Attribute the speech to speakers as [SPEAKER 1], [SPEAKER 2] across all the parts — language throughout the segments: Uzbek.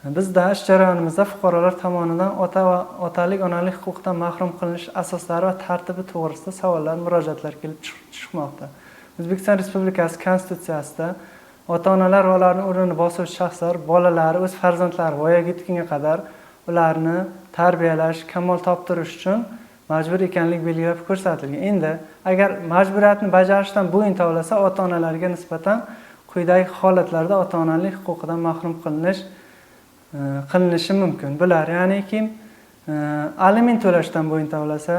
[SPEAKER 1] Bizda ish jarayonimizda fuqarolar tomonidan ota va otalik, onalik huquqidan mahrum qilinish asoslari va tartibi to'g'risida savollar, murojaatlar kelib chiqmoqda. O'zbekiston Respublikasi Konstitutsiyasida ota-onalar va ularning o'rnini bosuvchi shaxslar bolalari, o'z farzandlari voyaga yetgunga qadar ularni tarbiyalash, kamol toptirish uchun majbur ekanligi belgilab ko'rsatilgan. Endi agar majburiyatni bajarishdan bo'yin tovlasa, ota-onalarga nisbatan quyidagi holatlarda ota-onalik huquqidan mahrum qilinishi mumkin. Bular, ya'niki aliment to'lashdan bo'yin tovlasa,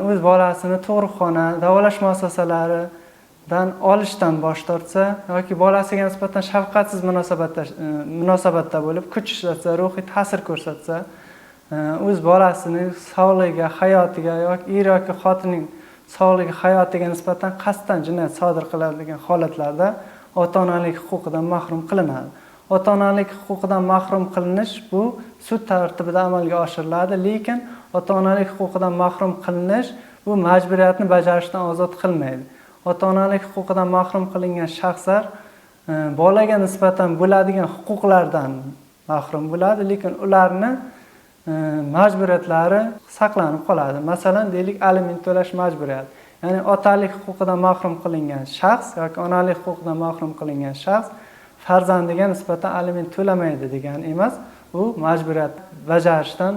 [SPEAKER 1] o'z bolasini tug'ruqxona, davolash muassasalaridan olishdan bosh tortsa yoki bolasiga nisbatan shafqatsiz munosabatda bo'lib, kuch ishlatsa, ruhiy ta'sir ko'rsatsa, o'z bolasini sog'lig'iga, hayotiga yoki er yoki xotinning sog'lig'i, hayotiga nisbatan qasddan jinoyat sodir qiladigan holatlarda ota-onalik huquqidan mahrum qilinadi. Ota-onalik huquqidan mahrum qilinish bu sud tartibida amalga oshiriladi, lekin ota-onalik huquqidan mahrum qilinish bu majburiyatni bajarishdan ozod qilmaydi. Ota-onalik huquqidan mahrum qilingan shaxslar bolaga nisbatan bo'ladigan huquqlardan mahrum bo'ladi, lekin ularni majburiyatlari saqlanib qoladi. Masalan, deylik, aliment to'lash majburiyati. Ya'ni otalik huquqidan mahrum qilingan shaxs yoki onalik huquqidan mahrum qilingan shaxs farzandiga nisbatan aliment to'lamaydi degani emas, u majburiyat bajarishdan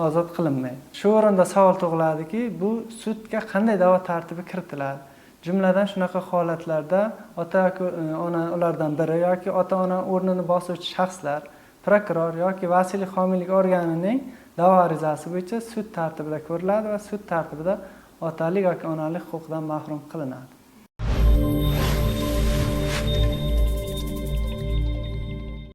[SPEAKER 1] ozod qilinmaydi. Shu o'rinda savol tug'iladiki, bu sudga qanday da'vo tartibi kiritiladi? Jumladan, shunaqa holatlarda ota yoki ona, ulardan biri yoki ota-ona o'rnini bosuvchi shaxslar prokuror yoki vasiylik homiylik organining da'vo arizasi bo'yicha sud tartibida ko'riladi va sud tartibida otalik yoki onalik huquqidan mahrum qilinadi.